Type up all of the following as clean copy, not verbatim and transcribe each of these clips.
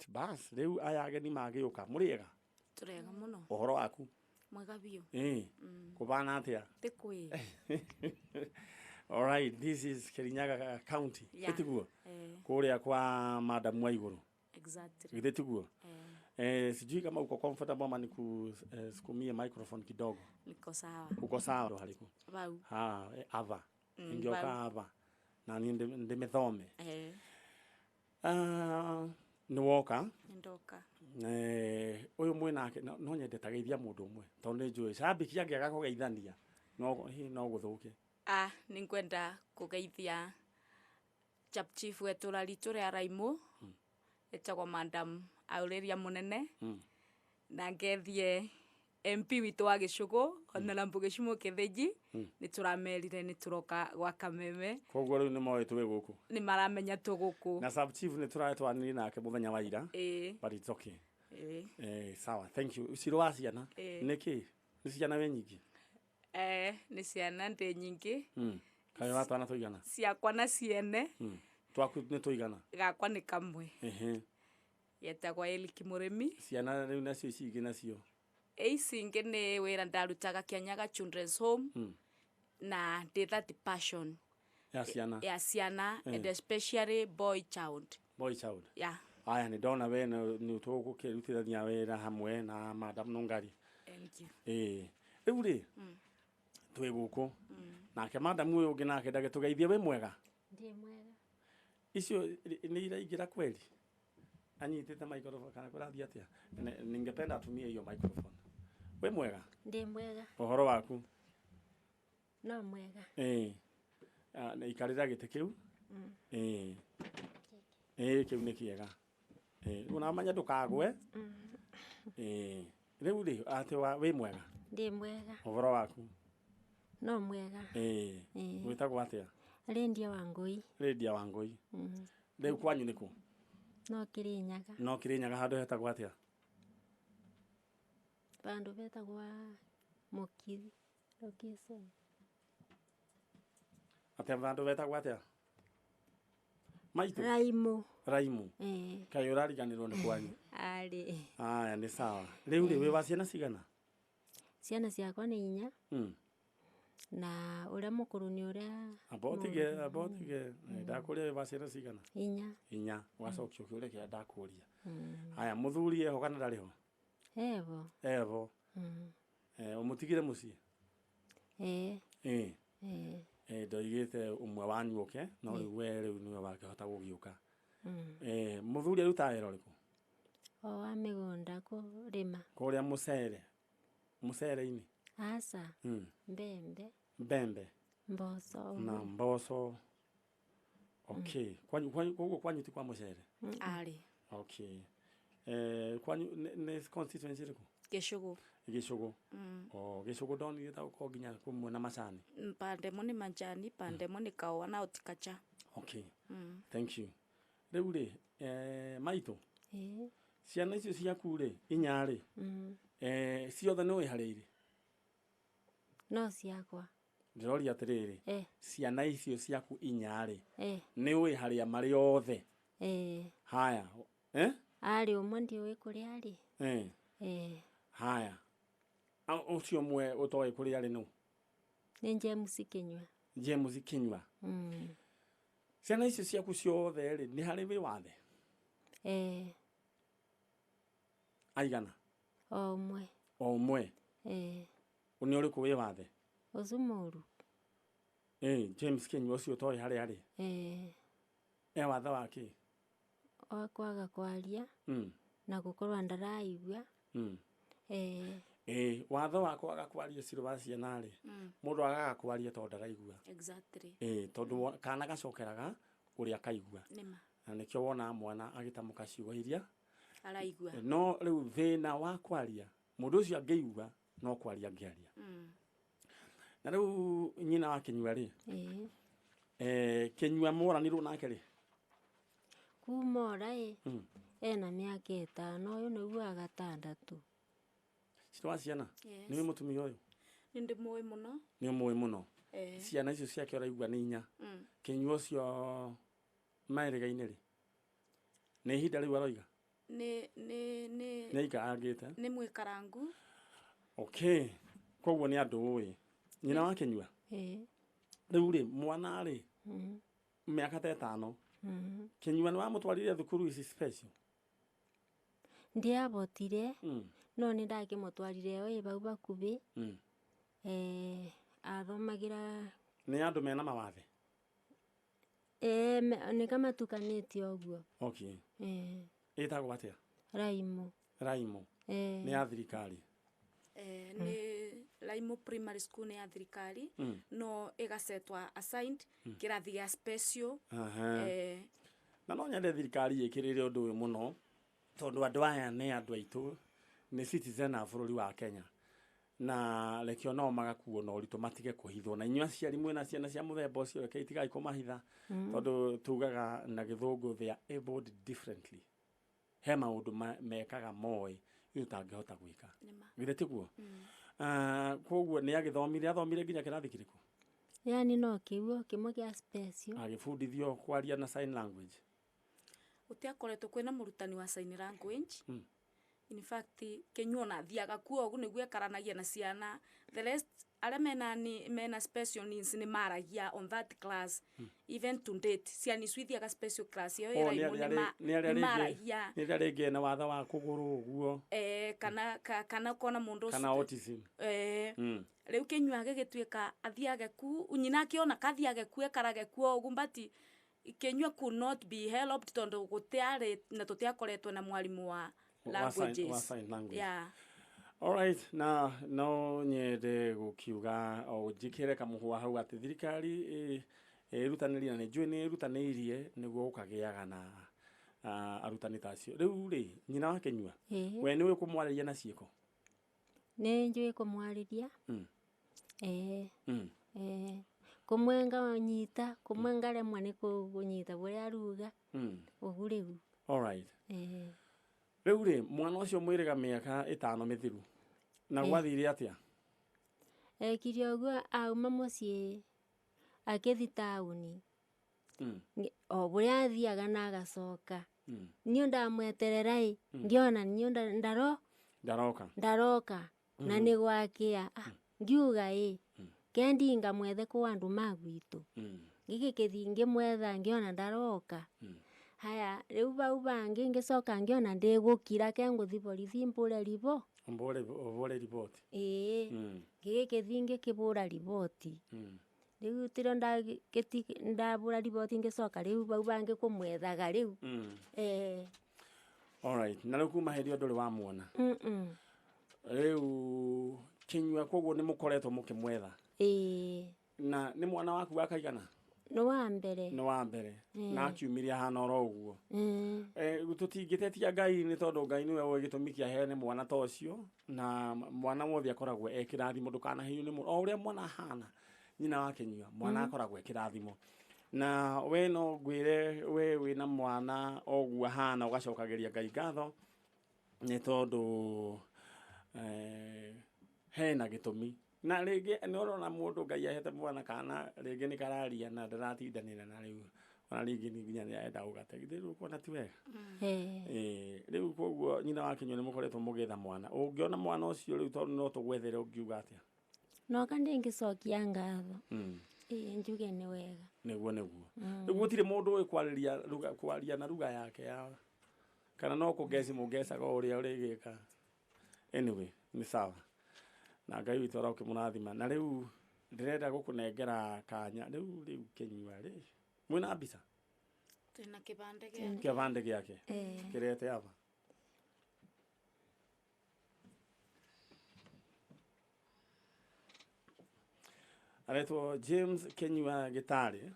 Alright, bas rĩu aya ageni magĩũka mũrĩega? Tũrega mũno. Ũhoro waku? Mwega biũ. Ĩĩ, kũbana atĩa? Tĩkwĩ. Alright, this is Kirinyaga County. Yeah. Gĩtiguo? Eh, Kũrĩa kwa Madam wa igũrũ. Exactly. Githĩ tiguo? Eh, Eh, sijui kama uko comfortable ama nikusukumie microphone kidogo. Niko sawa. Uko sawa hariku? Bau. Ha, ava. Ingĩoka Bau. ava. Na niĩ ndĩmĩthome. Eh, Ah, nĩ woka. Ndoka. Eh, ũyũ mwĩnake no nyende ta geithia mũndũ ũmwe tondũ nĩ njũĩ cambĩki angĩaga kũgeithania no hihi no gũthũke. Ah, nĩngwenda kũgeithia chap chief wa itũra ritũ rĩa Raimũ, etagwo Madam Aurelia Mũnene, na ngethie MP witũ wa Gĩcũgũ, Honorable Gĩcumo Kĩthĩnji. Nĩ tũramerire nĩ tũroka gwa Kameme. Koguo rĩu nĩ moĩ twĩ gũkũ. Nĩ maramenya tũ gũkũ. Na sub chief nĩ tũratwaranirie nake mũthenya wa ira. Ĩĩ. But it's okay. Ĩĩ. Eh, sawa, thank you. Ciro wa ciana? Ĩĩ. Nĩ kĩ nĩ ciana wĩ nyingĩ? Eh, nĩ ciana ndĩ nyingĩ. Kaĩ wa twana tũigana? Ciakwa na ciene. Twaku nĩ tũigana? Gakwa nĩ kamwe. Getagwo Eric Mũrĩmi. Ciana rĩu nacio ici ingĩ nacio? Ici ingĩ nĩ wĩra ndarutaga Kianyaga Children's Home, na ndĩ that passion ya ciana, ya ciana, and especially boy child. Boy child. Yeah. Aya, nĩ ndona we nĩ tũgũkĩrutithania wĩra hamwe na Madam Nungari. Thank you. Ĩĩ, rĩu rĩ twĩ gũkũ nake madam ũyũ ũngĩ nake ndagĩtũgeithie. Wĩ mwega? Ndĩ mwega. Icio nĩ iraingĩra kweli? Anyitĩte microphone kana kũrathiĩ atĩa? Ningependa atumie hiyo microphone. Wĩ mwega? Ndĩ mwega. Ũhoro waku? No mwega. Ĩĩ. Ah, na ikarĩra gĩtĩ kĩu. Ĩĩ, ĩĩ, kĩu nĩ kĩega. Ĩĩ, rĩu namenya ndũkagwe. Ĩĩ, rĩu rĩ atĩ wĩ mwega? Ndĩ mwega. Ũhoro waku? No mwega. Ĩĩ. Ĩĩ. Wĩtagwo atĩa? Rĩndia wa Ngũi. Rĩndia wa Ngũi. Rĩu kwanyu nĩ kũ? No Kĩrĩnyaga. No Kĩrĩnyaga handũ hetagwo atĩa? Vandũ vetagwa Mũkithi location. Atĩa, vandũ vetagwo atĩa, maitũ? Raimu. Raimu. Ĩĩ. Kaĩ ũrariganĩrwo nĩ kwanyu? Arĩ. Aya, nĩ sawa. Rĩu rĩ wĩ wa ciana cigana? Ciana ciakwa nĩ inya, na ũrĩa mũkũrũ nĩ ũrĩa Amba ũtige, amba ũtige. Ndakũria wĩ wa ciana cigana. Inya. Inya. Ũgacokia kĩũria kĩrĩa ndakũria. Aya, mũthuri eho kana ndarĩ ho? Evo. Eho? Eh, ũmũtigire mũciĩ? Ĩĩ. Ĩĩ? Ĩĩ. Eh, ndoigĩte ũmwe wanyu ũke, no rĩu we rĩu nĩwe wakĩhota gũgĩũka. Eh, mũthuri arutaga wĩra ũrĩkũ? O wa mĩgũnda, kũrĩma. Kũrĩa mũcere, mũcere-inĩ? Aca. Mbembe. Mbembe. Mboco. Na mboco. Okay, kwanyu koguo kwanyu ti kwa mũcere? Arĩ. Okay. Eh, kwanyu nĩ constituency ĩrĩkũ? Gĩcũgũ. Gĩcũgũ. O Gĩcũgũ ndonire ta gũkorwo nginya kũmwe na macani. Pande ĩmwe nĩ majani, pande ĩmwe nĩ kahũa na horticulture. Okay, thank you. Rĩu rĩ, eh, maitũ, Ĩĩ. ciana icio ciaku rĩ inya rĩ, eh, ciothe nĩ wĩharĩirie? No ciakwa. Ndĩroria atĩrĩrĩ, Eh. ciana icio ciaku inya rĩ, Eh. nĩ ũĩ harĩa marĩ othe? Ĩĩ. Haya, eh? Arĩ ũmwe ndiũĩ kũrĩa arĩ. Eh. Ĩĩ. Haya, ũcio ũmwe ũtoĩ kũrĩa arĩ nũ? Nĩ James Kĩnyua. James Kinyua. Ciana icio ciaku ciothe rĩ, nĩ harĩ wĩ wathe? Ĩĩ. Aigana? O ũmwe. O ũmwe? Ĩĩ. Nĩ ũrĩkũ wĩ wathe? Ũcio mũru. Eh, James Kinyua ũcio ũtoĩ harĩa arĩ? Ĩĩ. E wathe wa kĩ? Wa kwaga kwaria na gũkorwo ndaraigua. Ĩĩ. Ĩĩ, watho wa kwaga kwaria ciro wa ciana rĩ, mũndũ agaga kwaria tondũ ndaraigua. Ĩĩ, tondũ kana gacokeraga ũrĩa kaigua. Nĩma. Na nĩkĩo wonaga mwana agĩtamũka ciugo iria araigua. No rĩu thĩna wa kwaria, mũndũ ũcio angĩigua no kwaria angĩaria. Na rĩu nyina wa Kĩnyua rĩ, Ĩĩ. eh, Kĩnyua moranirwo nake rĩ? Kuma ora ĩ, ena mĩaka 5, ũyũ nĩguo wa gatandatũ. Ciro wa ciana? Yes. Nĩwe mũtumia ũyũ? Nĩ ndĩmũĩ mũno. Nĩ ũmũĩ mũno? Eh. Ciana icio ciake ũraigua nĩ inya. Kĩnyua ũcio merĩga-inĩ rĩ, nĩ ihinda rĩu aroiga? Nĩ nĩ nĩ Nĩ aikarangĩte. Nĩ mwĩkarangu. Okay, koguo nĩ andũ ũĩ nyina wa Kĩnyua. Ĩĩ. Rĩu rĩ, mwana rĩ, mĩaka ta 5, Kĩnyua nĩ wamũtwarire thukuru ici special? Ndiabotire, no nĩ ndakĩmũtwarire o ĩ bau bakubĩ. Athomagira. Nĩ andũ mena mawathe? Nĩ kamatukanĩtie ũguo. Okay. Ĩtagwo atĩa? Raimo. Raimo. Nĩ ya thirikari? Nĩ Raimo Primary School, nĩ ya thirikari, no ĩgacetwa assigned kĩrathi gĩa special. Na no nyende thirikari ĩkĩrĩre ũndũ ũyũ mũno, tondũ andũ aya nĩ andũ aitũ, nĩ citizen a bũrũri wa Kenya, na reke onao magakuo na ũritũ, matige kũhithwo. Na inyuĩ aciari mwĩna ciana cia mũthemba ũcio, reke itigai kũmahitha, tondũ tugaga na Gĩthũngũ they are abled differently. He maũndũ mekaga moĩ ithuĩ tũtangĩhota gwĩka. Nĩma. Githĩ tiguo? Koguo nĩ agĩthomire, athomire nginya kĩrathi kĩrĩkũ? Yani no kĩu kĩmwe gĩa special. Agĩbundithio kwaria na sign language? Gũtiakoretwo kwĩna mũrutani wa sign language. In fact, Kĩnyua ona athiaga kuo ũguo nĩguo ekaranagia na ciana. The rest arĩa mena ni mena special needs nĩ maragia on that class. Even to date, ciana icio ithiaga special class ĩyo Oh, ĩ nĩ Raimo arĩa nĩ arĩa nĩ rĩngĩ maragia. Nĩ arĩa rĩngĩ ena wathe wa kũgũrũ ũguo. Kana ũkona mũndũ kana ũcio autism. Rĩu Kĩnyua gĩgĩtuĩka athiage ku, nyina akĩona kathiage ku, ekarage kuo ũguo, but Kĩnyua could not be helped tondũ gũtiarĩ na tũtiakoretwo na mwarimũ wa Wa languages. Wa sign language. Yeah. Alright, na no nyende gũkiuga o njĩkĩre kamũhũa hau atĩ thirikari ĩrutanĩrie, na nĩ njũĩ nĩ ĩrutanĩirie nĩguo gũkagĩaga na arutani ta acio. Rĩu rĩ, nyina wa Kĩnyua, we nĩ ũĩ kũmwarĩria na ciĩko? Nĩ njũĩ kũmwarĩria. Ĩĩ. Ĩĩ, kũmwe nganyita, kũmwe ngaremwo nĩ kũnyita bũrĩa aruga. Ũguo rĩu. Alright. Ĩĩ. Rĩu rĩ, mwana ũcio mwĩrĩga mĩaka 5 mĩthiru na gwathire atĩa? Ekire ũguo, auma mũciĩ akĩthi taũni. O bũrĩa athiaga na agacoka. Niĩ ndamweterera ĩ, ngĩona niĩ ndaro Ndaroka. Ndaroka na nĩ gwakĩa. Ngiuga ĩ, kendi ngamwethe kũ andũ ma gwitũ. Ngĩgĩkĩthi ngĩmwetha, ngĩona ndaroka. Haya, rĩu bau bangĩ ngĩcoka ngĩona ndĩgũkira, ke ngũthi borithi mbũre ribo. Ũbũre riboti. Ĩĩ. Ngĩgĩkĩthi ngĩkĩbũra riboti. Rĩu tĩrĩo ndabũra riboti, ngĩcoka rĩu bau bangĩ kũmwethaga rĩu. Alright, na rĩu kuma hĩndĩ ĩyo ndũrĩ wamuona? Mm. Rĩu Kĩnyua koguo nĩ mũkoretwo mũkĩmwetha? Ĩĩ. Na nĩ mwana waku wa kaigana? Nĩ wa mbere. Nĩ wa mbere. Na akiumire ahana oro ũguo? Mm. Tũtingĩtetia Ngai, nĩ tondũ Ngai nĩwe ũĩ gĩtũmi kĩa heane mwana ta ũcio, na mwana wothe akoragwo e kĩrathimo, ndũkanahinywo nĩ o ũrĩa mwana ahana. Nyina wa Kĩnyua, mwana akoragwo e kĩrathimo, na we no ngwĩre we wĩna mwana o ũguo ahana, ũgacokagĩria Ngai ngatho, nĩ tondũ hena gĩtũmi. Na rĩngĩ nĩ ũrona mũndũ Ngai ahete mwana kana rĩngĩ nĩ kararia na ndaratindanĩra, na rĩu ona rĩngĩ nĩ nginya nĩ arenda gũgate, githĩ rĩu ũkona ti wega? Rĩu koguo nyina wa Kĩnyua, nĩ mũkoretwo mũgĩetha mwana. Ũngĩona mwana ũcio rĩu, tondũ no tũgwethere, ũngiuga atĩa? Noka ndĩngĩcokia ngatho. Ĩĩ, njuge nĩ wega. Nĩguo rĩu gũtirĩ mũndũ ũĩ kwarĩria kwaria na ruga yake ya kana no kũngeci mũngecaga o ũrĩa ũrĩgĩka. Anyway, nĩ sawa, na Ngai witũ arokĩmũrathima. Na rĩu ndĩrenda gũkũnengera kanya rĩu Kĩnyua rĩ, mwĩna mbica? Twĩna kĩbandĩ gĩake. Kĩbandĩ gĩake? Ĩĩ. Kĩrete aba. Aretwo James Kenyua Gĩtarĩ?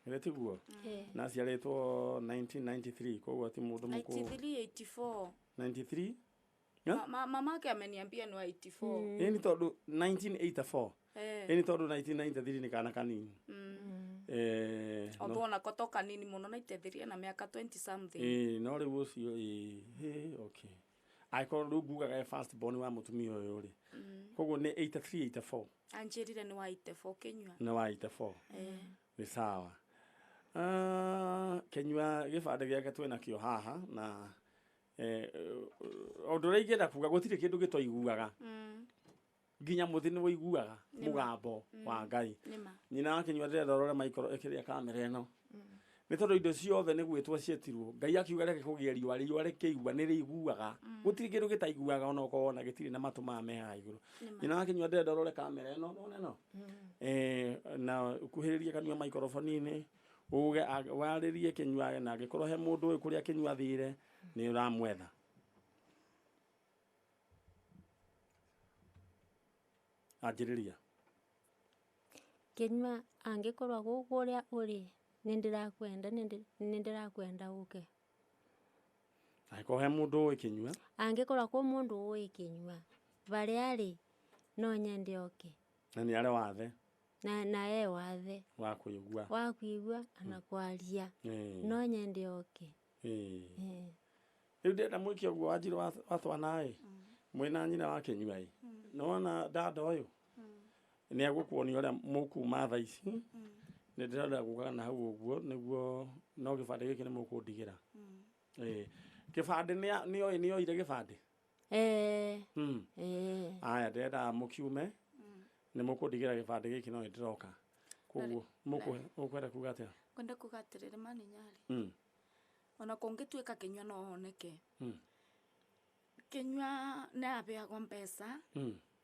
Githĩ tiguo? Ĩĩ. Na aciarĩtwo 1993, koguo ti mũndũ mũkũrũ. 93, 84. 93. Yeah? Mamake ameniambia ni wa 84. Ĩni tondũ 1984. Ĩni tondũ 1993 nĩ kana kanini. No. Although onako to kanini mũno, 93 na mĩaka 20 something. Ĩĩ, no rĩu ũcio ĩĩ, hĩ, okay, angĩkorwo rĩu ngugaga e first born wa mũtumia ũyũ rĩ, koguo nĩ 83, 84. Anjĩrire nĩ wa 84 Kĩnyua. Nĩ wa 84. Nĩ sawa. Kĩnyua gĩbandĩ gĩake twĩna kĩo haha na Ũndũ ũrĩa ingĩenda kuga, gũtirĩ kĩndũ gĩtoiguaga, nginya mũthĩ nĩ wũiguaga mũgambo wa Ngai. Nĩma. Nyina wa Kĩnyua, ndĩrenda ũrore maikoro ĩkĩrĩa kamera ĩno, nĩ tondũ indo ciothe nĩ gwĩtwo ciĩtirwo. Ngai akiuga reke kũgĩe riũa, riũa rĩkĩigua, nĩ rĩiguaga. Gũtirĩ kĩndũ gĩtaiguaga, ona okorwo ona gĩtirĩ na matũ maya me haha igũrũ. Nyina wa Kĩnyua, ndĩrenda ũrore kamera ĩno, none no na ukuhĩrĩrie kanua maikoroboni-inĩ, uge warĩrie Kĩnyua, na angĩkorwo he mũndũ ũyũ kũrĩa Kĩnyua athire nĩ ũramwetha. Anjĩrĩria. Kĩnyua, angĩkorwo gũkũ ũrĩa ũrĩ, nĩ ndĩrakwenda, nĩ ndĩrakwenda ũke. Angĩkorwo he mũndũ ũĩ Kĩnyua. Angĩkorwo kwĩ mũndũ ũĩ Kĩnyua barĩa arĩ, no nyende oke. Na nĩ arĩ wathe. Na e wathe. Wa kũigua. Wa kũigua na kwaria, no nyende oke. Rĩu ndĩrenda mwĩke ũguo, Wanjirũ wa twana ĩ, mwĩna nyina wa Kĩnyua ĩ, nĩwona dada ũyũ nĩ egũkuonia ũrĩa mũkuma thaa ici. Nĩ ndĩrenda gũka na hau ũguo nĩguo, no gĩbandĩ gĩkĩ nĩ mũkũndigĩra. Kĩbandĩ nĩoĩ, nĩoire gĩbandĩ? Eh. Aya, ndĩrenda mũkiume, nĩ mũkũndigĩra gĩbandĩ gĩkĩ, no nĩ ndĩroka. Koguo mũkwenda kuga atĩa? Kwenda kuga atĩrĩrĩ, mani nyarĩ, ona kũngĩtuĩka Kĩnyua no oneke, Kĩnyua nĩ abeagwo mbeca,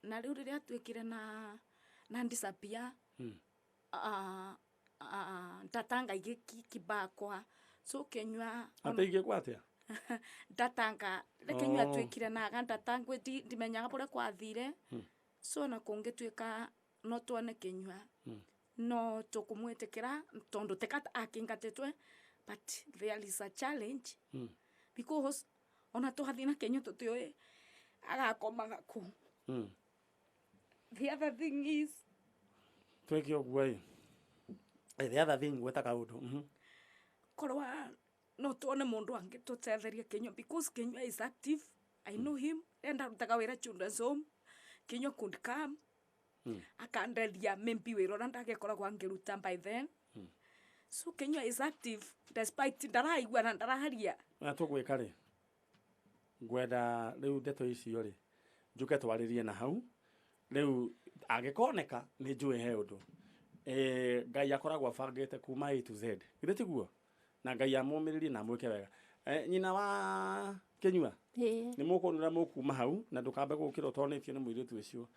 na rĩu rĩrĩa atuĩkire na disappear, ndatanga igĩkibakwa, so Kĩnyua Atĩ igĩkwo atĩa? Ndatanga rĩ Kĩnyua atuĩkire naga ndatangwe, ndimenyaga bũrĩa kwathire. So ona kũngĩtuĩka no tuone Kĩnyua, no tũkũmwĩtĩkĩra, tondũ tika akingatĩtwe, but there is a challenge, because ona tũgathiĩ na Kĩnyua tũtiũĩ agakomaga kũ. The other thing is Twĩke ũguo ĩ. The other thing, gwĩta kaũndũ. Korwa no tuone mundu angĩtũtetheria Kĩnyua, because Kĩnyua is active. I know him, rĩrĩa ndarutaga wĩra children's home, Kĩnyua could come akanderia maybe wĩra ũrĩa ndagĩkoragwo angĩruta by then. So Kĩnyua is active despite ndaraigua na ndaraharia. Na tũgwĩka rĩ, ngwenda rĩu ndeto icio rĩ njuke twarĩrie na hau. Rĩu angĩkoneka nĩ njũĩ he ũndũ. Ngai akoragwo abangĩte kuma A to Z, githĩ tiguo? Na Ngai amũmĩrĩrie na amwĩke wega. Nyina wa Kĩnyua, nĩ mũkuona ũrĩa mũkuma hau, na ndũkambe gũkĩra ũtonĩtio nĩ mũirĩtu ũcio.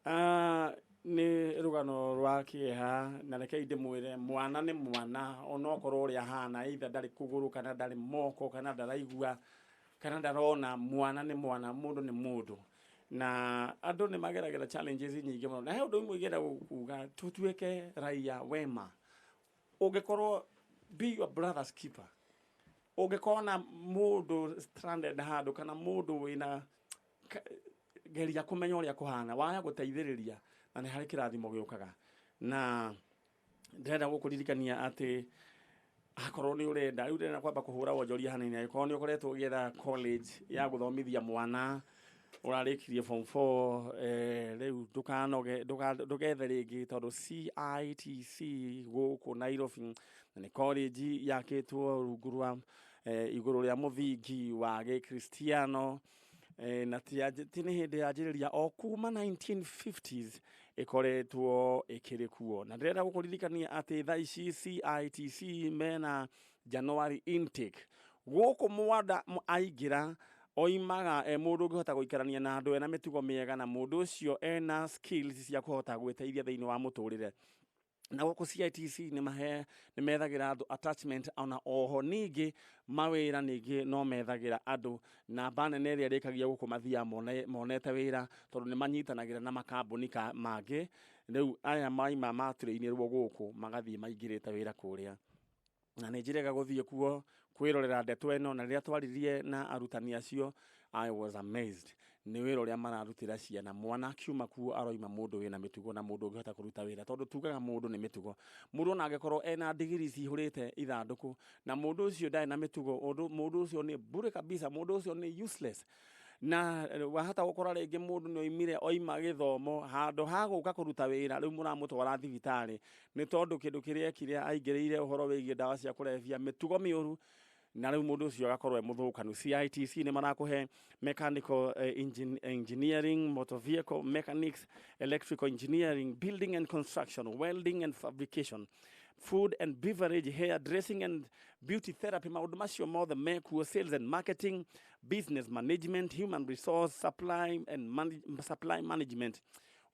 Ah, nĩ rũgano rwa kĩeha, na rekei ndĩmwĩre, mwana nĩ mwana, onokorwo ũrĩa ahana, either ndarĩ kũgũrũ kana ndarĩ moko kana ndaraigua kana ndarona, mwana nĩ mwana, mũndũ nĩ mũndũ, na andũ nĩ mageragĩra challenges nyingĩ mũno. Na he ũndũ ũmwe ingĩenda kuga, tũtuĩke raia wema. Ũngĩkorwo, be your brother's keeper. Ũngĩkona mũndũ stranded handũ kana mũndũ wĩna geria kũmenya ũrĩa kũhana, waya gũteithĩrĩria, na nĩ harĩ kĩrathimo gĩũkaga. Na ndĩrenda gũkũririkania atĩ akorwo nĩ ũrenda, rĩu ndĩrenda kwamba kũhũra wonjoria hanini, angĩkorwo nĩ ũkoretwo ũgĩetha college ya gũthomithia mwana ũrarĩkirie form 4, rĩu ndũkanoge, ndũgethe rĩngĩ, tondũ CITC gũkũ Nairobi na nĩ college yakĩtwo rungu rwa igũrũ rĩa mũthingi wa gĩkristiano, na ti nĩ hĩndĩ yanjĩrĩria, o kuma 1950s ĩkoretwo ĩkĩrĩ kuo. Na ndĩrenda gũkũririkania atĩ thaa ici CITC mena January intake gũkũ. Mwanda aingĩra oimaga e mũndũ ũngĩhota gũikarania na andũ, ena mĩtugo mĩega, na mũndũ ũcio ena skills cia kũhota gwĩteithia thĩinĩ wa mũtũrĩre. Na gũkũ CITC nĩ methagĩra andũ attachment, ona oho ningĩ mawĩra ningĩ no methagĩra andũ. Namba nene ĩrĩa ĩrĩkagia gũkũ mathiaga monete wĩra, tondũ nĩ manyitanagĩra na makambuni mangĩ. Rĩu aya maima maturĩinĩrwo gũkũ magathiĩ maingĩrĩte wĩra kũrĩa, na nĩ njĩrega gũthiĩ kuo kwĩrorera ndeto ĩno. Na rĩrĩa twaririe na arutani acio, I was amazed nĩ wĩra ũrĩa mararutĩra ciana. Mwana akiuma kuo aroima mũndũ wĩna mĩtugo na mũndũ ũngĩhota kũruta wĩra, tondũ tugaga mũndũ nĩ mĩtugo. Mũndũ ona angĩkorwo ena ndigiri cihũrĩte ithandũkũ, na mũndũ ũcio ndarĩ na mĩtugo, mũndũ ũcio nĩ bure kabisa, mũndũ ũcio nĩ useless. Na wahota gũkora rĩngĩ mũndũ nĩ oimire oima gĩthomo, handũ ha gũka kũruta wĩra, rĩu mũramũtwara thibitarĩ, nĩ tondũ kĩndũ kĩrĩa ekire aingĩrĩire ũhoro wĩgiĩ ndawa cia kũrebia, mĩtugo mĩũru. Na rĩu mũndũ ũcio agakorwo e mũthũkanu. CITC nĩ marakũhe mechanical engineering, motor vehicle mechanics, electrical engineering, building and construction, welding and fabrication, food and beverage, hair dressing and beauty therapy. Maũndũ macio mothe mekuo, sales and marketing, business management, human resource, supply and supply management,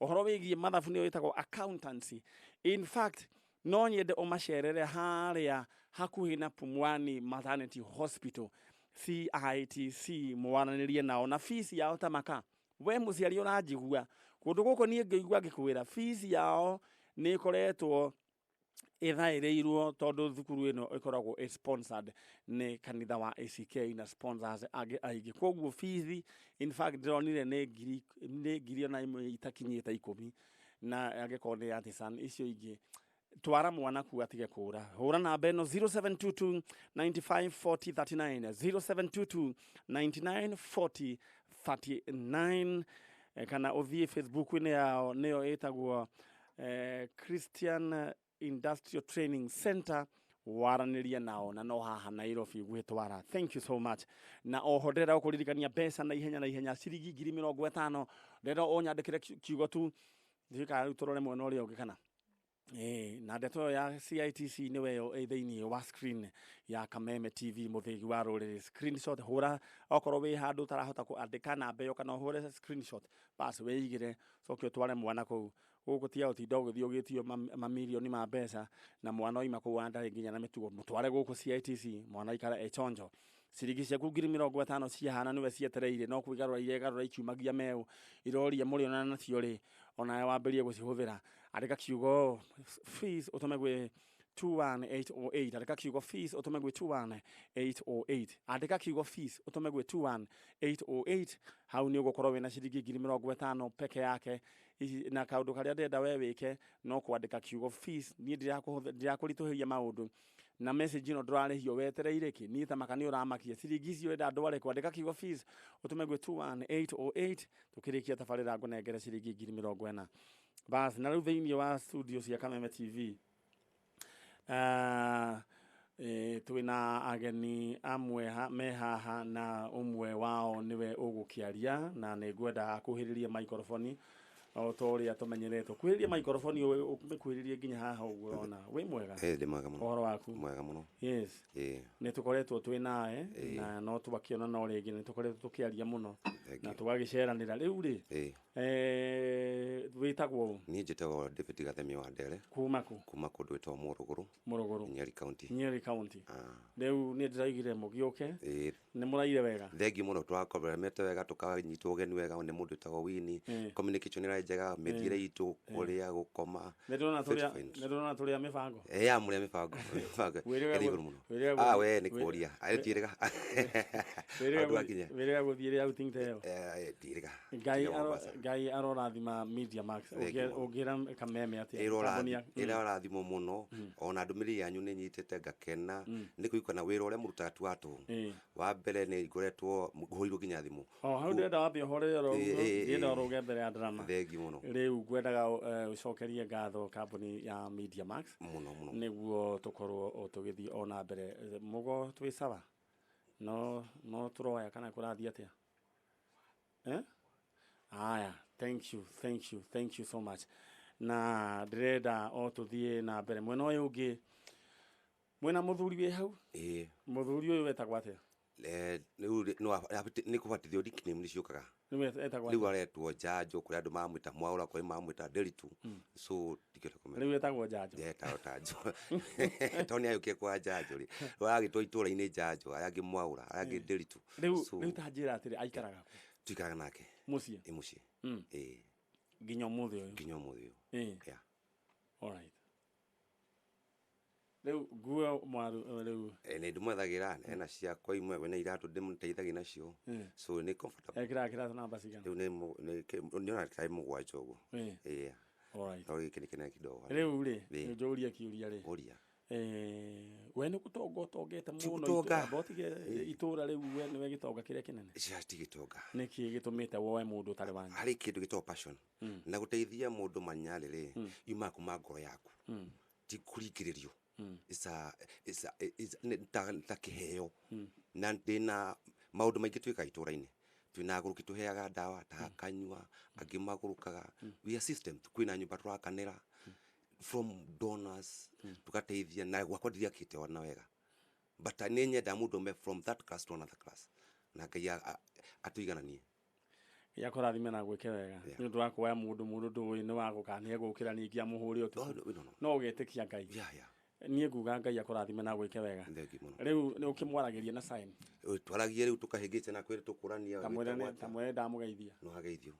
ũhoro wĩgiĩ mathabu nĩyo ĩtagwo accountancy. In fact, no nyende ũmacerere harĩa hakuhĩ na Pumwani Maternity Hospital, CITC, mwaranĩrie nao na fees yao ta maka. We mũciari ũranjigua kũndũ gũkũ, niĩ ngĩigua ngĩkwĩra fees yao nĩ ĩkoretwo ĩthaĩrĩirwo tondũ thukuru ĩno ĩkoragwo ĩ sponsored nĩ kanitha wa ACK na sponsors angĩ aingĩ. Koguo fees, in fact, ndĩronire nĩ ngiri ona imwe itakinyĩte 10, na angĩkorwo nĩ artisan icio ingĩ. Twara mwana ku atige kũra. Hũra namba ĩno, 0722 95 40 39, 0722 99 40 39, kana ũthiĩ Facebook-inĩ yao, nĩyo ĩtagwo Christian Industrial Training Center, waranĩrie nao, na no haha Nairobi gwĩtwara. Thank you so much. Na oho ndĩrenda gũkũririkania mbeca na ihenya na ihenya, ciringi 50,000. Ndĩrenda ũnyandĩkĩre kiugo tu, ndiũĩ kana rĩu tũrore mwena ũrĩa ũngĩ kana. Ĩĩ, na ndeto ĩyo ya CITC nĩwe ĩyo ĩ thĩinĩ wa screen ya Kameme TV, mũthĩgi wa rũrĩrĩ. Screenshot, hũra okorwo wĩ handũ ũtarahota kũandĩka namba ĩyo, kana ũhũre screenshot, bas wĩigĩre, coke ũtware mwana kũu. Gũkũ ti ũtinda ũgĩthiĩ ũgĩtio mamirioni ma mbeca na mwana oima kũu ndarĩ nginya na mĩtugo. Mũtware gũkũ CITC, mwana aikare e chonjo. Ciringi ciaku 50,000 ciahana nĩwe cietereire, no kwĩgarũra iregarũra ikiumagia meũ, iroria mũrĩonana nacio rĩ, onawe wambĩrie gũcihũthĩra. Andĩka kiugo fees ũtũme gwĩ 21808. Andĩka kiugo fees ũtũme gwĩ 21808. Andĩka kiugo fees ũtũme gwĩ 21808. Hau nĩ ũgũkorwo wĩna ciringi 50,000 peke yake. Ici na kaũndũ karĩa ndĩrenda we wĩke no kwandĩka kiugo fees. Niĩ ndirakũritũhĩria maũndũ na message ĩno, ndũrarĩhio, wetereire kĩ? Niĩ ta maka nĩ ũramakia ciringi icio ũrenda ndware kwandĩka kiugo fees ũtũme gwĩ 21808. Tũkĩrĩkia tabarĩra ngũnengere ciringi 40,000 bas. Na rĩu thĩinĩ wa studio cia Kameme TV twĩna ageni amwe me haha, na ũmwe wao nĩwe ũgũkĩaria, na nĩ ngwenda akuhĩrĩrie microphone o ta ũrĩa tũmenyerete. Kuhĩrĩria microphone, ũmĩkuhĩrĩrie nginya haha ũguo ũrona. Wĩ mwega? Eh, ndĩ mwega mũno. Ũhoro waku? Mwega mũno. Yes. Ĩĩ. Nĩ tũkoretwo twĩ nawe na no twakĩona no rĩngĩ nĩ tũkoretwo tũkĩaria mũno Thank na you. tũgagĩceranĩra. Rĩu rĩ, wĩtagwo ũ? Niĩ njĩtagwo David Gathemia wa Ndere. Kuma kũ? Kuma kũndũ gwĩtagwo Mũrũgũrũ. Mũrũgũrũ. Nyeri County. Nyeri County. Ah. Rĩu nĩ ndĩraigire mũgĩũke. Ĩĩ. Nĩ mũraire wega? Thengiũ mũno, twakomete wega, tũkanyitwo ũgeni wega nĩ mũndũ wĩtagwo Winnie. Communication ĩrarĩ njega, mĩthiĩre itũ, kũrĩa, gũkoma. Nĩ ndĩrona Very tũrĩa fine. nĩ ndĩrona tũrĩa mĩbango. Ĩ, ya mũrĩa mĩbango mĩbango Wĩrĩga ĩrĩ igũrũ mũno. Wĩrĩga Ah, we nĩ kũria atiĩrĩga Wĩrĩga andũ akinya. Wĩrĩga gũthiĩ rĩ outing ta ĩyo? Ndiĩrĩga. Ngai Tiga Mombasa. Ngai arorathima Media Max. Thank you mũno. Ũngĩra Kameme atĩa? Kambuni Ĩrorathimwo mũno, ona ndũmĩrĩri yanyu nĩ nyitĩte ngakena nĩ kũigua na wĩra ũrĩa mũrutaga ti wa tũhũ. Wa mbere nĩ ngoretwo ngũhũrirwo nginya thimũ. O hau ndĩrenda wambe ũhorere oro ũguo. Ndĩrenda ũrũge mbere ya drama. Thengiũ mũno. Rĩu ngwendaga ũcokerie ngatho kambuni ya Media Max mũno mũno nĩguo tũkorwo o tũgĩthiĩ o na mbere. Mũgo twĩ sawa, no tũroya kana kũrathiĩ atĩa? Eh? Aya, thank you, thank you, thank you so much. Na ndĩrenda o tũthiĩ na mbere mwena ũyũ ũngĩ. Mwena mũthuri wĩ hau? Ĩĩ. Mũthuri ũyũ wetagwo atĩa? Rĩu nĩ kũbatithio, nickname nĩ ciũkaga. Rĩu etagwo Rĩu atĩa? Aretwo Njanjo, kũrĩ andũ mamwĩta Mwaũra, kũrĩ mamwĩta Nderitu, so ndingĩhota kũmenya. Rĩu etagwo Njanjo? Etagwo ta Njanjo tondũ nĩ ayũkie kwa Njanjo rĩ, rĩu aragĩtwo itũũra-inĩ Njanjo, arĩa angĩ Mwaũra, arĩa angĩ Nderitu. Rĩu So rĩu ta njĩra atĩrĩ, aikaraga kũ? Tuikaraga nake. Mũciĩ? Ĩ, mũciĩ. Ĩ. Nginya ũmũthĩ ũyũ? Nginya ũmũthĩ ũyũ. Yeah. Alright. Rĩu nguo mwaru rĩu? Nĩ ndĩmwethagĩra, ena ciakwa imwe, wena iratũ ndĩmũteithagia nacio, so nĩ comfortable. Ekĩraga kĩratũ namba cigana? Rĩu nĩ ona tarĩ 7 ũguo. Yeah. Alright. No gĩkĩ nĩ kĩnene kidogo. Rĩu rĩ, njũrie kĩũria rĩ. Ũria. We nĩ gũtonga ũtongete Ti mũno? gũtonga. Amba ũtige itũra rĩu, we nĩwe gĩtonga kĩrĩa kĩnene. Cia ti gĩtonga. Nĩkĩ gĩtũmĩte woe mũndũ ũtarĩ wanyu? Harĩ kĩndũ gĩtagwo passion na gũteithia mũndũ manyarĩ rĩ, yumaga kuma ngoro yaku, ti kũringĩrĩrio. It's a it's a it's nĩ ta kĩheo na ndĩna maũndũ maingĩ twĩkaga itũra-inĩ. Twĩna agũrũki tũheaga ndawa ta kanyua, angĩ magũrũkaga. We are system, kwĩna nyũmba tũrakanĩra from donors, tugateithia na gwakwa ndiriakĩte ona wega, but nĩ nyenda mũndũ ome from that class to another class na Ngai atũigananie. Ya kũrathime na gwĩke wega. Nĩ ũndũ wa kuoya mũndũ ndũĩ nĩ wa gũka nĩ egũkĩra ningĩ amũhũre ũtukũ. No, no, no. No ũgetĩkia Ngai. Niĩ nguga Ngai akũrathime na gwĩke wega. Thengiũ mũno. Rĩu nĩ ũkĩmwaragĩria na sign. Twaragie rĩu tũkahĩngĩca na kwĩrĩ tũkũrania. Tamwĩre ndamũgeithia. No ageithio.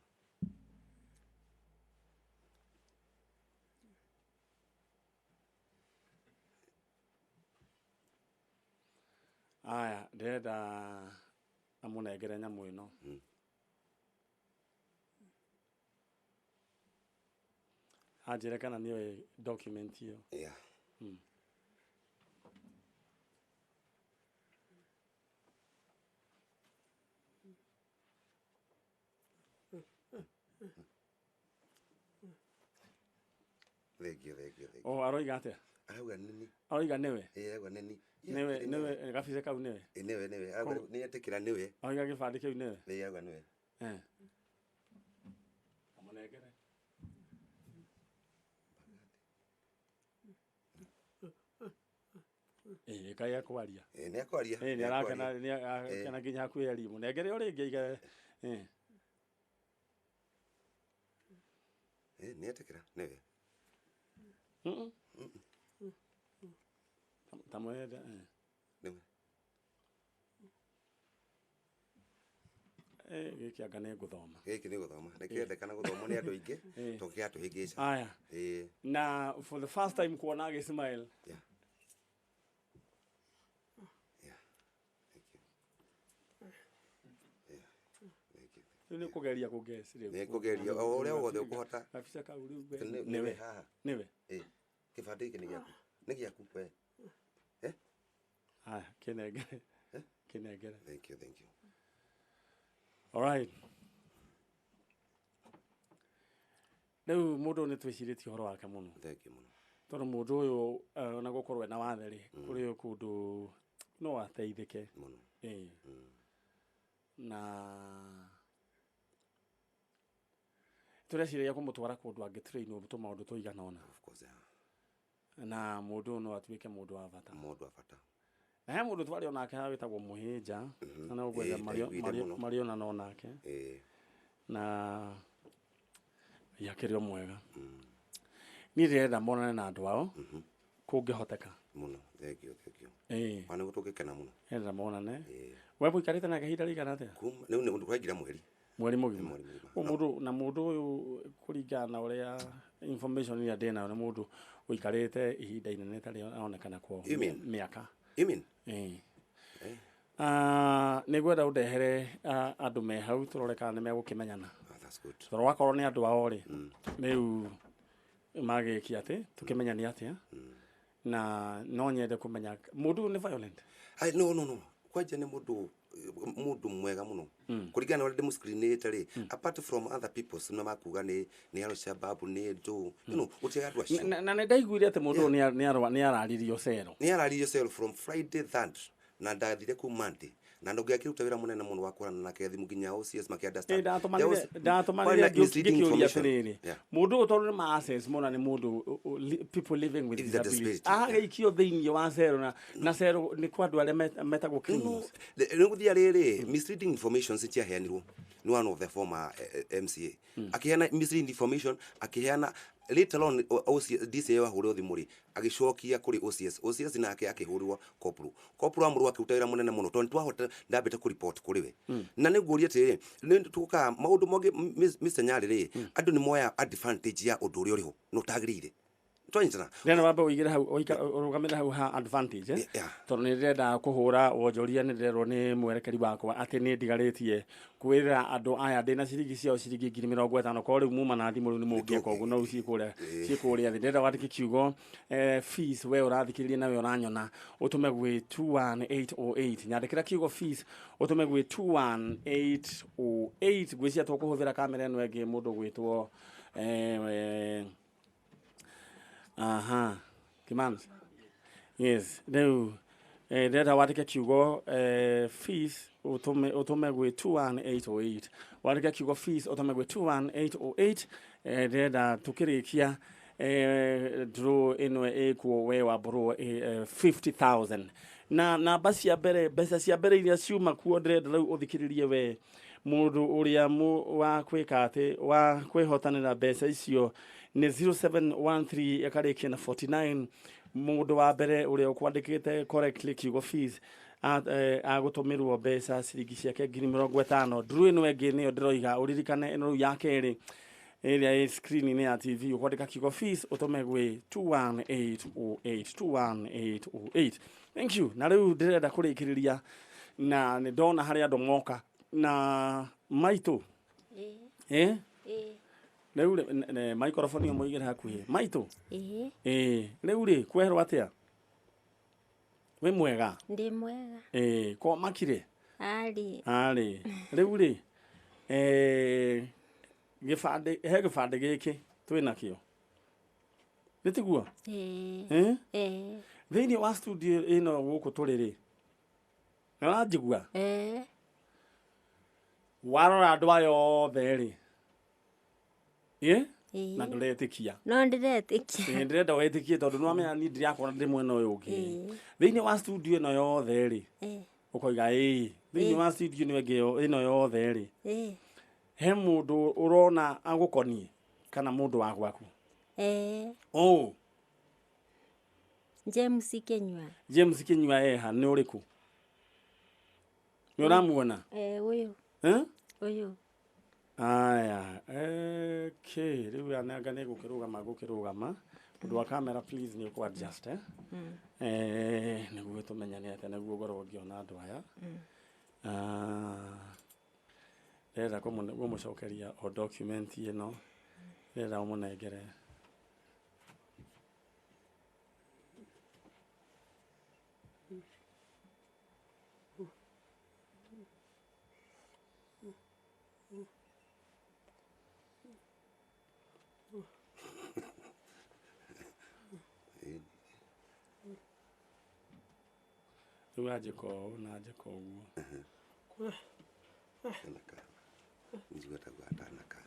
Aya, ndĩrenda amũnengere nyamũ ĩno. Anjĩre kana nĩoĩ document ĩyo. Yeah. Thengiũ, thengiũ, thengiũ. O aroiga atĩa? Arauga nini. Aroiga nĩwe? Ĩĩ, arauga nini. Nĩwe, nĩwe, gabica kau nĩwe? Ĩĩ, nĩwe, nĩwe. Arauga nĩ etĩkĩra nĩwe. Aroiga gĩbandĩ kĩu nĩwe? Ĩĩ, arauga nĩwe. Amũnengere. Ĩĩ, kaĩ ekwaria. Ĩĩ, nĩ ekwaria. Ĩĩ, nĩ arakena, nĩ arakena nginya hakuhĩ arie. Mũnengere o rĩngĩ aige. Ĩĩ. Ĩĩ, nĩ etĩkĩra nĩwe. Tamwenda. Nĩwe. Gĩkĩ anga nĩ ngũthoma. Gĩkĩ nĩ gũthoma. Nĩ kĩrendekana gũthomwo nĩ andũ aingĩ, tondũ kĩratũhĩngĩca. Aya. Ĩĩ. Na for the first time kuona agĩ smile. Yeah. Yeah. Thank you. Yeah. Thank you. Rĩu nĩ kũgeria kũguess rĩu. Nĩ kũgeria o ũrĩa wothe ũkũhota. Gabica kau rĩu we. Nĩwe haha. Nĩwe. Ĩĩ. Kĩbandĩ gĩkĩ nĩ gĩaku. Nĩ gĩaku we. Aya, kĩnengere. Kĩnengere. Thank you, thank you. All right. Rĩu mũndũ nĩ twĩcirĩtie ũhoro wake mũno. Thank you mũno. Tondũ mũndũ ũyũ ona gũkorwo ena wathe rĩ, kũrĩ kũndũ no ateithĩke. Mũno. Ĩĩ. Na tũreciragia kũmũtwara kũndũ angĩ trainwo tũmaũndũ tũigana ũna. Of course, yeah. Na mũndũ ũyũ no atuĩke mũndũ wa bata. Mũndũ wa bata. Na he mũndũ twarĩ onake haha wĩtagwo Mũhĩnja, na no ngwenda Ĩĩ, ndaiguire mũno. marionana onake. Ĩĩ. Na akĩrĩ o mwega. Niĩ ndĩrenda monane na andũ ao kũngĩhoteka. Mũno. Thank you, thank you. Ĩĩ. Ona nĩguo tũngĩkena mũno. Ndĩrenda monane. Ĩĩ. We mũikarĩte nake ihinda rĩigana atĩa? Kuma rĩu nĩ ũndũ kũraingĩra mweri. Mweri mũgima. Mweri mũgima. Mũndũ na mũndũ ũyũ kũringana na ũrĩa information ĩrĩa ndĩnayo nĩ mũndũ ũikarĩte ihinda inene rĩtarĩ aronekana kwao. You mean? Mĩaka. You mean? Ĩĩ. Nĩ ngwenda ũndehere andũ me hau tũrore kana nĩ megũkĩmenyana. Ah, that's good. Tondũ wakorwo nĩ andũ ao rĩ, rĩu magĩkia atĩ tũkĩmenya nĩ atĩa. Na no nyende kũmenya mũndũ ũyũ nĩ violent. Ai, no, no, no. Kwanja nĩ mũndũ mwega mũno. Kũringana na ũrĩa ndĩmũ-screenĩte rĩ, apart from other people na makuga nĩ Al-Shabaab, nĩ ndũ, you know, gũtirĩ andũ acio. Na nĩ ndaiguire atĩ mũndũ ũyũ nĩ araririo cero. Nĩ araririo cero from Friday 3rd na ndathire kũu Monday. Na ndũngĩakĩruta wĩra mũnene mũno wa kũrana nake thimũ nginya OCS makĩ-understand. Ndatũmanire ngĩkĩũria atĩrĩrĩ, mũndũ ũyũ tondũ nĩ ma-access mona nĩ mũndũ people living with disability, agagĩikio thĩinĩ wa cero na cero nĩ kwa andũ arĩa metagwo criminals. Nĩ gũthiĩ rĩrĩ, misleading information ciaheanirwo nĩ one of the former MCA. Akĩheana misleading information, akĩheana later on OCS, DCI ahũrĩrwo thimũ rĩ, agĩcokia kũrĩ OCS. OCS nake akĩhũrĩrwo corporal. Corporal amũrwo akĩruta wĩra mũnene mũno tondũ twahota ndambĩte kũ-report kũrĩ we. Na nĩ ngũria atĩrĩrĩ, nĩ tũkaga maũndũ mangĩ Mr. Nyarĩ rĩ, andũ nĩ moya advantage ya ũndũ ũrĩa ũrĩ ho na ũtagĩrĩire. Twanyitana? Ndĩrenda wambe ũigĩre hau, ũrũgamĩre hau ha advantage, eh? Tondũ nĩ ndĩrenda kũhũra wonjoria, nĩ ndĩrerwo nĩ mwerekeri wakwa atĩ nĩ ndigarĩtie kwĩra andũ aya ndĩna ciringi ciao ciringi 50,000, korwo rĩu muma na thimũ rĩu nĩ mũngĩeka ũguo, no rĩu ciĩ kũrĩa thĩ. Ndĩrenda wandĩke kiugo fees, we ũrathikĩrĩria na we ũranyona, ũtũme gwĩ 21808. Nyandĩkĩra kiugo fees ũtũme gwĩ 21808. Ngwĩciria tũkũhũthĩra kamera ĩno ĩngĩ mũndũ gwĩtwo aha Kimans. Yes, rĩu ndĩrenda wandĩke kiugo fees ũtũme gwĩ 21808. Wandĩke kiugo fees ũtũme gwĩ 21808. Ndĩrenda tũkĩrĩkia draw ĩno ĩkuo we wambũrwo 50,000 na namba cia mbere, mbeca cia mbere iria ciuma kuo. Ndĩrenda rĩu ũthikĩrĩrie we mũndũ ũrĩa wa kwĩka atĩ wa kwĩhotanĩra mbeca icio nĩ 0713 ĩkarĩkia na 49. Mũndũ wa mbere ũrĩa ũkwandĩkĩte correctly kiugo fees agũtũmĩrwo mbeca ciringi ciake 50,000. Nduru ĩno ĩngĩ nĩyo ndĩroiga ũririkane, ĩno rĩu ya kerĩ ĩrĩa ĩ screen-inĩ ya TV, ũkwandĩka kiugo fees ũtũme gwĩ 21808, 21808. Thank you. Na rĩu ndĩrenda kũrĩkĩrĩria na nĩ ndona harĩ andũ moka na maitũ. Ĩĩ. Eh? Ĩĩ. Rĩu rĩ, microphone ĩyo mũigĩre hakuhĩ, maitũ. Ĩĩ. Ĩĩ, rĩu rĩ, kwerwo atĩa? Wĩ mwega? Ndĩ mwega. Ĩĩ, ko makire? Arĩ. Arĩ rĩu rĩ, gĩbandĩ, he gĩbandĩ gĩkĩ twĩ nakĩo, nĩ tiguo? Ĩĩ. Eh? Ĩĩ. Thĩinĩ wa studio ĩno gũkũ tũrĩ rĩ, nĩ ũranjigua? Ĩĩ. Warora andũ aya othe rĩ, ĩ Ĩĩ. na ndũretĩkia? No ndĩretĩkia. Ĩ, ndĩrenda wĩtĩkie tondũ nĩwamenya niĩ ndirakorwo ndĩ mwena ũyũ ũngĩ. Ĩĩ. Thĩinĩ wa studio ĩno yothe rĩ, Ĩĩ. ũkoiga ĩĩ, thĩinĩ wa studio ĩno ĩngĩ ĩno yothe rĩ, Ĩĩ. he mũndũ ũrona agũkoniĩ kana mũndũ wa gwaku? Ĩĩ. Ũ? James Kinyua. James Kinyua eha? Nĩ ũrĩkũ? Nĩ ũramuona? Ĩĩ, ũyũ. Eh? Ũyũ. Aya, okay, rĩu ananga nĩ gũkĩrũgama, gũkĩrũgama ũndũ wa kamera, please nĩ ũkũ adjust, eh? Eh, nĩguo tũmenyane atĩa, nĩguo ngorwo ngĩona andũ aya. Ah, ndĩrenda kũmũcokeria o document ĩno, ndĩrenda ũmũnengere. Rĩu anjĩka ũũ na anjĩka ũguo. Hena kana njigua taguo atana kana.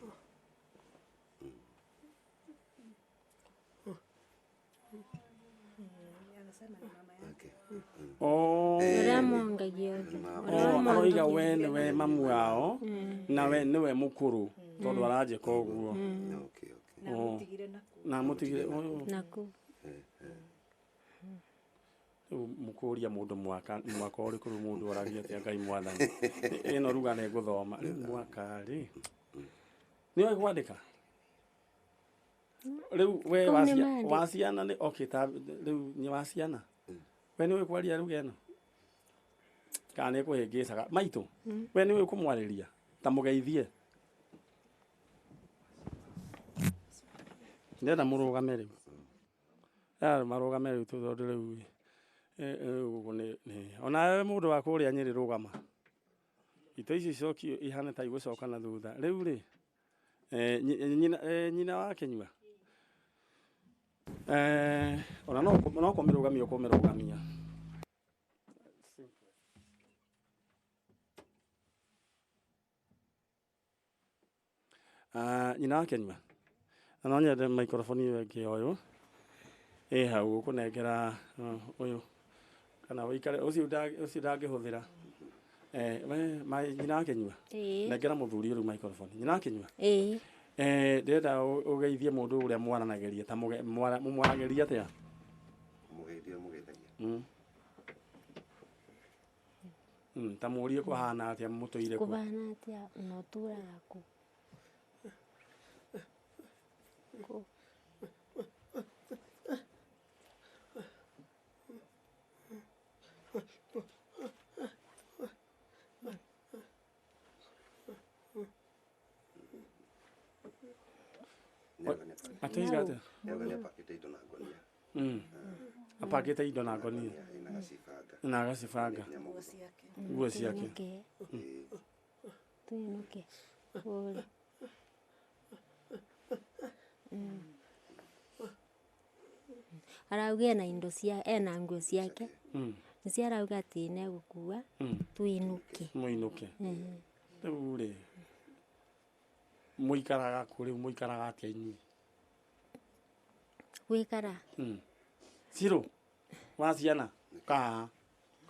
Okay. Oh. Ũrĩa mongagia othe. Oh, aroiga we nĩwe mamu wao na we nĩwe mũkũrũ tondũ aranjĩka ũguo. Okay. Oh. Na mũtigire ũyũ. Naku. Rĩu mũkũria mũndũ mwaka mwaka ũrĩkũ? Rĩu mũndũ oragia atĩa? Ngai mwathani, ĩno ruga nĩ ngũthoma rĩu mwaka rĩ, nĩ ũĩ kwandĩka rĩu we? Kũu nĩ maandĩko. Wa ciana nĩ okay, ta rĩu nĩ wa ciana, we nĩ ũĩ kwaria ruga ĩno kana nĩ kũhĩngĩcaga? Maitũ, we nĩ ũĩ kũmwarĩria? Ta mũgeithie. Ndĩrenda mũrũgame rĩu. Ya, marũgame rĩu tondũ rĩu rĩu gũkũ nĩ onawe mũndũ wa kũrĩa Nyĩrĩ, rũgama. Ito ici icokio ihane ta igũcoka na thutha rĩu rĩ. Nyina wa Kĩnyua, ona no kũmĩrũgamia ũkũmĩrũgamia. Ah, nyina wa Kĩnyua, na no nyende microphone ĩyo ĩngĩ ũyũ ĩ hau ũkũnengera ũyũ kana ũikare ũcio ũcio ndangĩhũthĩra. We nyina wa Kĩnyua. Ĩĩ. Nengera mũthuri ũyũ microphone. Nyina wa Kĩnyua. Ĩĩ. Ndĩrenda ũgeithie mũndũ ũrĩa mwaranagĩria ta mũmwaragĩria atĩa? Mũgeithia, mũgeithagia. Ta mũrie kũhana atĩa, mũtũire kũ? Kũhana atĩa na ũtũraga kũ? Kũ? Atũiga atĩa? Nĩauga nĩapakĩte indo na ngonia. Apangĩte indo na ngonia. Ĩna gacibanga. Na agacibanga nguo ciake. Twĩnũke. Twĩnũke. Kũrĩa. Arauga ena indo cia ena nguo ciake. Nĩcio arauga atĩ nĩegũkua tũinũke. Mũinũke. Rĩu rĩ, mũikaraga kũ rĩu, mũikaraga atĩa inyuĩ? Gwĩkara. Cirũ wa ciana kaa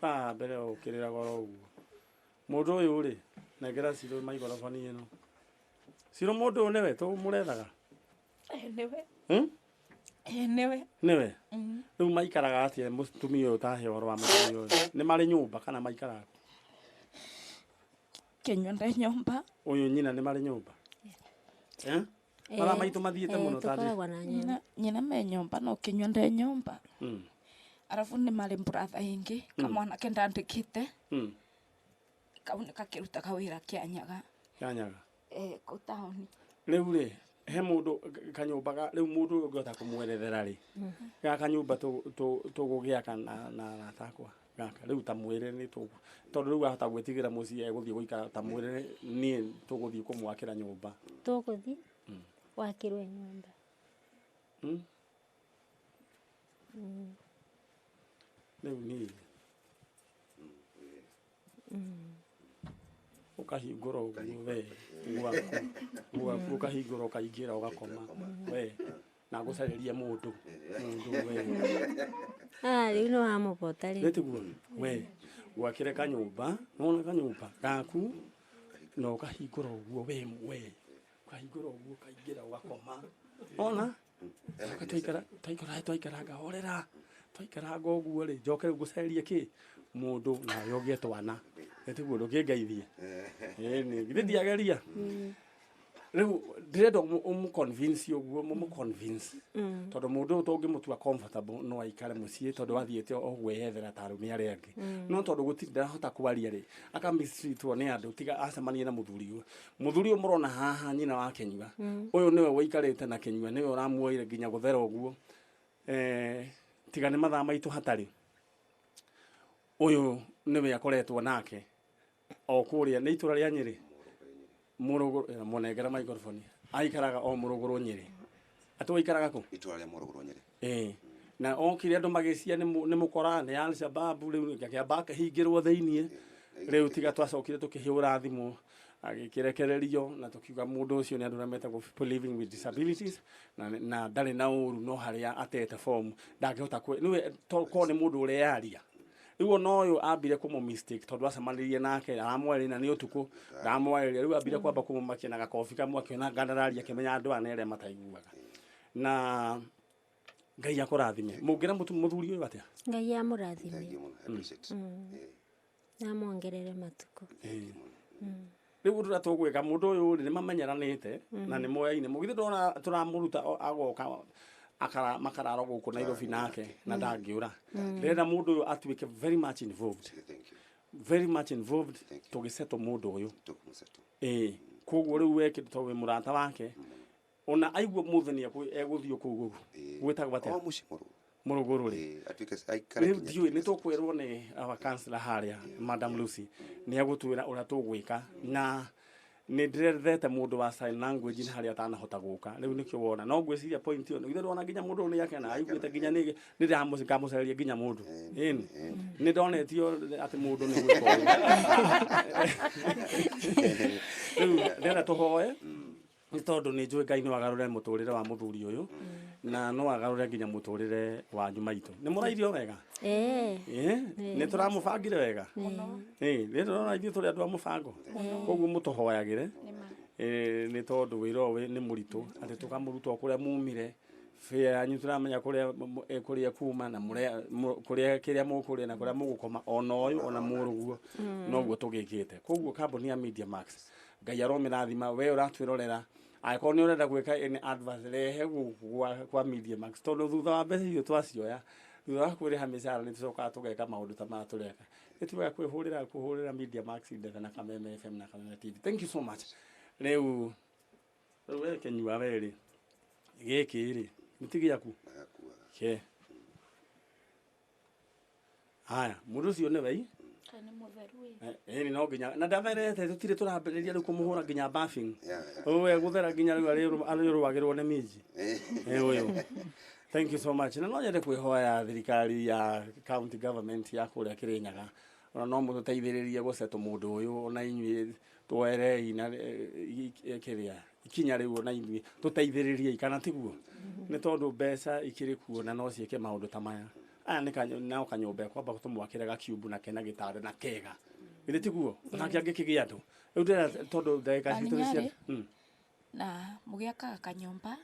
kaa mbere ũkĩrĩraga oro ũguo. Mũndũ ũyũ rĩ, nengera Cirũ maikoroboni ĩno. Cirũ, mũndũ ũyũ nĩwe tũmũrethaga? Nĩwe. Hmm? Nĩwe. Nĩwe. Rĩu maikaraga atĩa mũtumia ũyũ? Tahe ũhoro wa mũtumia ũyũ. Nĩ marĩ nyũmba kana maikaraga kũ? Kĩnyua nde nyũmba. Ũyũ nyina nĩ marĩ nyũmba? Eh? Mara maitũ mathiĩte mũno ta Tũkoragwo na nyũmba. Nyina me nyũmba, no kĩnyua nde nyũmba. Arabu nĩ marĩ brother ĩngĩ, kamwana ke ndandĩkĩte. Kau nĩ kakĩrutaga wĩra Kĩanyaga. Kĩanyaga. Kũ taũni. Rĩu rĩ, he mũndũ kanyũmba ga rĩu mũndũ ũyũ ũngĩhota kũmwerethera rĩ, ga kanyũmba tũgũgĩaka na arata akwa gaka rĩu, ta mwĩre nĩ tũgũ, tondũ rĩu ahota gwĩtigĩra mũciĩ egũthiĩ gũikara, ta mwĩre niĩ tũgũthiĩ kũmwakĩra nyũmba. Tũgũthiĩ wakĩrwo nyũmba. Rĩu niĩ ũkahingũra ũguo we gwaku, ũkahingũra, ũkaingĩra, ũgakoma we, na ngũcarĩrie mũndũ we. Ah, rĩu nĩ wamũbota rĩu. Nĩtiguo we gwakĩre kanyũmba, nona kanyũmba gaku na ũkahingũra ũguo we ũkahingũra ũguo, ũkaingĩra, ũgakoma, ona twaikara twaikara twaikaranga, horera, twaikaranga ũguo rĩ, njoke rĩu ngũcarĩrie kĩ mũndũ nawe ũgĩe twana, nĩtiguo ndũkĩngeithie. Ĩni githĩ ndiageria? Rĩu ndĩrenda ũmũ-convince ũguo, mũmũ-convince, tondũ mũndũ ũyũ tũngĩmũtua comfortable no aikare mũciĩ, tondũ athiĩte o gwĩyethera ta arũme arĩa angĩ, no tondũ gũtirĩ ndarahota kwaria rĩ, akamistreatwo nĩ andũ, tiga acemanie na mũthuri ũyũ. Mũthuri ũyũ mũrona haha, nyina wa Kĩnyua, ũyũ nĩwe wĩikarĩte na Kĩnyua, nĩwe ũramuoire nginya gũthera ũguo. Tiga nĩ mathaa maitũ hatarĩ, ũyũ nĩwe akoretwo nake o kũrĩa nĩ itũra rĩa Nyĩrĩ, Mũrũgũrũ. Mũnengera microphone. Aikaraga o Mũrũgũrũ Nyĩrĩ. Atĩ waikaraga kũ? Itũra rĩa Mũrũgũrũ Nyĩrĩ. Ĩĩ, na okire andũ magĩcia nĩ mũkora, nĩ Al-Shabaab. Rĩu akĩamba akĩhingĩrwo thĩiniĩ. Rĩu tiga twacokire tũkĩhũra thimũ, agĩkĩrekererio, na tũkiuga mũndũ ũcio nĩ andũ arĩa metagwo people living with disabilities, na ndarĩ na ũru, no harĩa atete form ndangĩhota nĩwe korwo nĩ mũndũ ũreyaria. Rĩu ona ũyũ ambire kũmũ mistake, tondũ acemanirie nake aramwarĩria na nĩ ũtukũ ndamwarĩria. Rĩu ambire kwamba kũmũmakia na gakobi kamwe, akĩona ngandararia, akĩmenya andũ aya nĩ arĩa mataiguaga. Na Ngai akũrathime. Mũngĩra mũthuri ũyũ atĩa? Ngai amũrathime. Thank you mũno. I appreciate. Namuongerere matukũ. Rĩu ũndũ ũrĩa tũgwĩka, mũndũ ũyũ rĩ, nĩ mamenyeranĩte na nĩ moyaine. Mũgithĩ ndona tũramũruta agoka akara makarara gũkũ Nairobi nake na ndangĩũra. Ndĩrenda mũndũ ũyũ atuĩke very much involved. Thank you. Very much involved. Thank you. Tũgĩsettle mũndũ ũyũ. Tũkũmũsettle. Ĩĩ, koguo rĩu we kĩndũ, tondũ wĩ mũrata wake, ona aigua mũthĩ nĩ egũthiĩ kũu ũguo gwĩtagwo atĩa? O mũciĩ Mũrũgũrũ. Mũrũgũrũ rĩ. Ĩĩ, atuĩke aikare Rĩu nginya ndiũĩ nĩ tũkwĩrwo nĩ our counselor harĩa, Madam Lucy, nĩ egũtwĩra ũrĩa tũgwĩka, na nĩ ndĩrethete mũndũ wa sign language nĩ harĩa atanahota gũka. Rĩu nĩkĩo wona no ngwĩciria point ĩyo ithe ndona nginya mũndũ ũyũ nĩ akena aiguĩte nginya nĩ ngamũcereria nginya mũndũ. Ĩni nĩ ndonetio atĩ mũndũ nĩ gwĩka ũũ. Rĩu ndĩrenda tũhoe, nĩ tondũ nĩ njũĩ Ngai no agarũre mũtũrĩre wa mũthuri ũyũ, na no agarũre nginya mũtũrĩre wanyu maitũ. Nĩ mũrairio wega? Eh. Nĩ tũramũbangire wega. Nĩ tũrona ithuĩ tũrĩ andũ a mũbango, koguo mũtũhoyagĩre, nĩ tondũ wĩra ũyũ nĩ mũritũ, atĩ tũkamũruta o kũrĩa mumire bĩa yanyu, tũramenya kũrĩa kũrĩa kuma na kũrĩa kĩrĩa mũkũrĩa na kũrĩa mũgũkoma, ona ũyũ ona mũrũguo noguo tũgĩkĩte. Koguo kambuni ya Media Max, Ngai aromĩrathima. We ũratwĩrorera, angĩkorwo nĩ ũrenda gwĩka any advert, rehe gũkũ kwa Media Max, tondũ thutha wa mbeca icio twacioya, thutha wa kwĩrĩha mĩcara, nĩ tũcokaga tũgeka maũndũ ta maya tũreka. Nĩ twega kwĩhũrĩra Media Max ndetha na Kameme FM na Kameme TV. Thank you so much. Rĩu we Kĩnyua, we rĩ, gĩkĩ rĩ nĩ ti gĩaku. Agakuaga. Ke haya, mũndũ ũcio nĩwe i. Kaĩ nĩ mũtheru ĩ. Ĩni no nginya na ndatherete, tũtirĩ tũrambĩrĩria rĩu kũmũhũra nginya bathing. Yeah. Ũyũ egũthera nginya rĩu arĩrũagĩrwo nĩ minji. Ũyũ. Thank you so much. Na no nyende kwĩhoya thirikari ya county government ya kũrĩa Kĩrĩnyaga, ona no mũtũteithĩrĩrie gũcetwo mũndũ ũyũ, ona inyuĩ twerei na kĩrĩa ikinya rĩu, ona inyuĩ tũteithĩrĩriei, kana tiguo? Nĩ tondũ mbeca ikĩrĩ kuo na no ciĩke maũndũ ta maya. Aya nĩ no kanyũmba kwamba tũmwakĩre gakiumbu na kena gĩtanda na kega, githĩ tiguo? Onake angĩkĩgĩa andũ rĩu ndĩrenda, tondũ ndagĩka citũ nĩ cia Aninyarĩ. Na mũgĩakaga kanyũmba,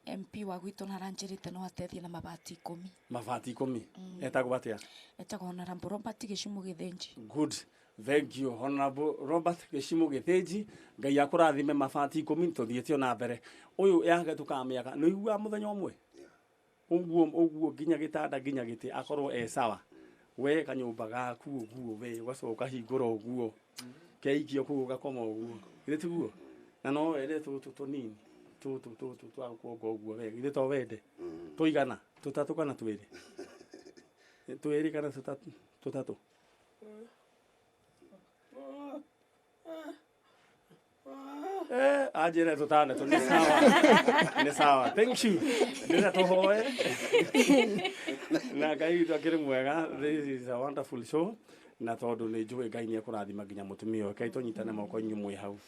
MP wa gwitũ naranjĩrĩte no ateithie na mabati 10. Mabati 10. Etagwo atĩa? Etagwo Honorable Robert Gĩcumu Gĩthĩnji. Good, thank you, Honorable Robert Gĩcimu Gĩthĩnji. Ngai akũrathime. Mabati 10. Tũthiĩte ona mbere ũyũ yake tũkamĩaka nĩ iguaga mũthenya ũmwe ũguo ũguo, nginya gĩtanda, nginya gĩtĩ, akorwo e sawa. We kanyũmba gaku ũguo, we ũgacoka ũkahingũra ũguo, keikio kũu, ũgakoma ũguo, githĩ tiguo? Na no wende tũtũ tũnini tũtũ tũtũ twa gũkonga ũguo, we githĩ to wende tũigana tũtatũ kana twĩrĩ, twĩrĩ kana tũtatũ, tũtatũ? Anjĩre tũtandatũ. Nĩ sawa, nĩ sawa, thank you. Ndĩrenda tũhoe na Ngai witũ akĩrĩ mwega. This is a wonderful show, na tondũ nĩ njũĩ Ngai nĩ ekũrathima nginya mũtumia ũyũ. Kai tũnyitane moko inyuĩ mwĩ hau.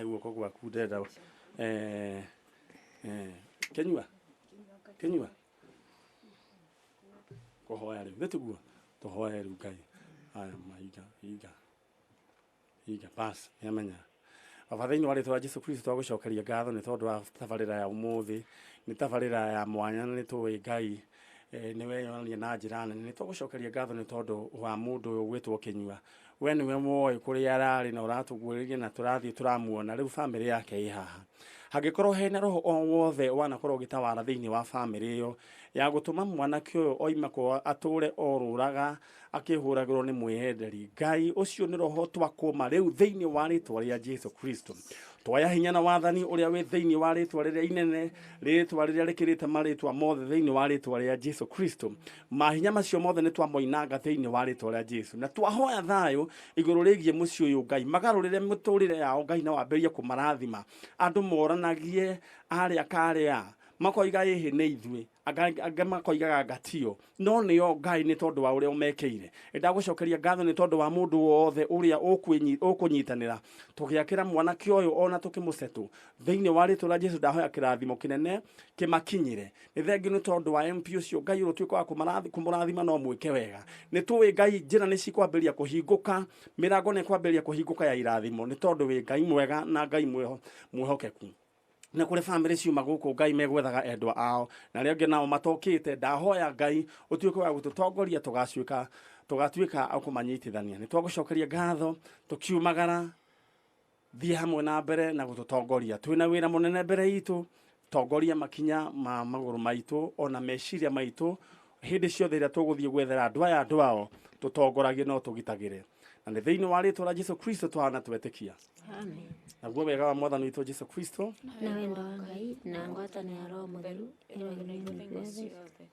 Guoko gwaku ndĩrenda kĩnyua kĩnyua kũhoya rĩu, nĩ tiguo? Tũhoe rĩu Ngai. Aya, mahinga hinga hinga, bas nĩamenya. Baba, thĩinĩ wa rĩtwa rĩa Jesu Kristo, twagũcokeria ngatho nĩ tondũ wa tabarĩra ya ũmũthĩ. Nĩ tabarĩra ya mwanya na nĩ tũĩ Ngai nĩ weyonania na njĩra nene. Nĩ twagũcokeria ngatho nĩ tondũ wa mũndũ ũyũ gwĩtwo Kĩnyua. We nĩwe woĩ kũrĩa ararĩ na ũratũguũrĩria na tũrathiĩ tũramuona rĩu. Bamĩrĩ yake ĩ haha. Hangĩkorwo hena roho o wothe wanakorwo ũgĩtawara thĩinĩ wa bamĩrĩ ĩyo ya gũtũma mwanake ũyũ oima kwao atũre orũraga akĩhũragĩrwo nĩ mwĩyenderi, Ngai, ũcio nĩ roho twakũma rĩu thĩinĩ wa rĩtwa rĩa Jesu Kristo. Twaya hinya na wathani ũrĩa wĩ thĩinĩ wa rĩtwa rĩrĩa inene, rĩtwa rĩrĩa rĩkĩrĩte marĩtwa mothe, thĩinĩ wa rĩtwa rĩa Jesu Kristo. Mahinya macio mothe nĩ twamoinanga thĩinĩ wa rĩtwa rĩa Jesu, na twahoya thayũ igũrũ rĩgiĩ mũciĩ ũyũ. Ngai, magarũrĩre mĩtũrĩre yao, Ngai, na wambĩrĩrie kũmarathima. Andũ moranagie arĩa karĩa makoiga ĩhĩ nĩ ithuĩ, angĩ makoigaga ngatio, no nĩo Ngai, nĩ tondũ wa ũrĩa ũmekĩire. Ndagũcokeria ngatho nĩ tondũ wa mũndũ wothe ũrĩa ũkũnyitanĩra tũgĩakĩra mwanake ũyũ ona tũkĩmũcetũ. Thĩinĩ wa rĩtwa rĩa Jesu, ndahoya kĩrathimo kĩnene kĩmakinyĩre. Nĩ thengiũ nĩ tondũ wa MP ũcio, Ngai, ũrũtuĩka wa kũmũrathima no mwĩke wega. Nĩ tũĩ, Ngai, njĩra nĩ cikwambĩrĩria kũhingũka, mĩrango nĩ kwambĩrĩria kũhingũka ya irathimo, nĩ tondũ wĩ Ngai mwega na Ngai mwĩhokeku. Na kũrĩ bamĩrĩ ciuma gũkũ, Ngai, megwethaga endwa ao na arĩa angĩ nao matokĩte, ndahoya, Ngai, ũtuĩke wa gũtũtongoria, tũgacuĩka tũgatuĩka a kũmanyitithania. Nĩ twagũcokeria ngatho tũkiumagara. Thiĩ hamwe na mbere na gũtũtongoria. Twĩna wĩra mũnene mbere itũ. Tongoria makinya ma magũrũ maitũ ona meciria maitũ hĩndĩ ciothe ĩrĩa tũgũthiĩ gwethera andũ aya andũ ao. Tũtongoragie no tũgitagĩre, na nĩ thĩinĩ wa rĩtwa rĩa Jesu Kristo twahana twetĩkia. Amen. Naguo wega wa Mwathani witũ Jesu Kristo na wendo wa Ngai na ngwatanĩro ya Roho Mũtheru ĩrogĩrwo ithuothe.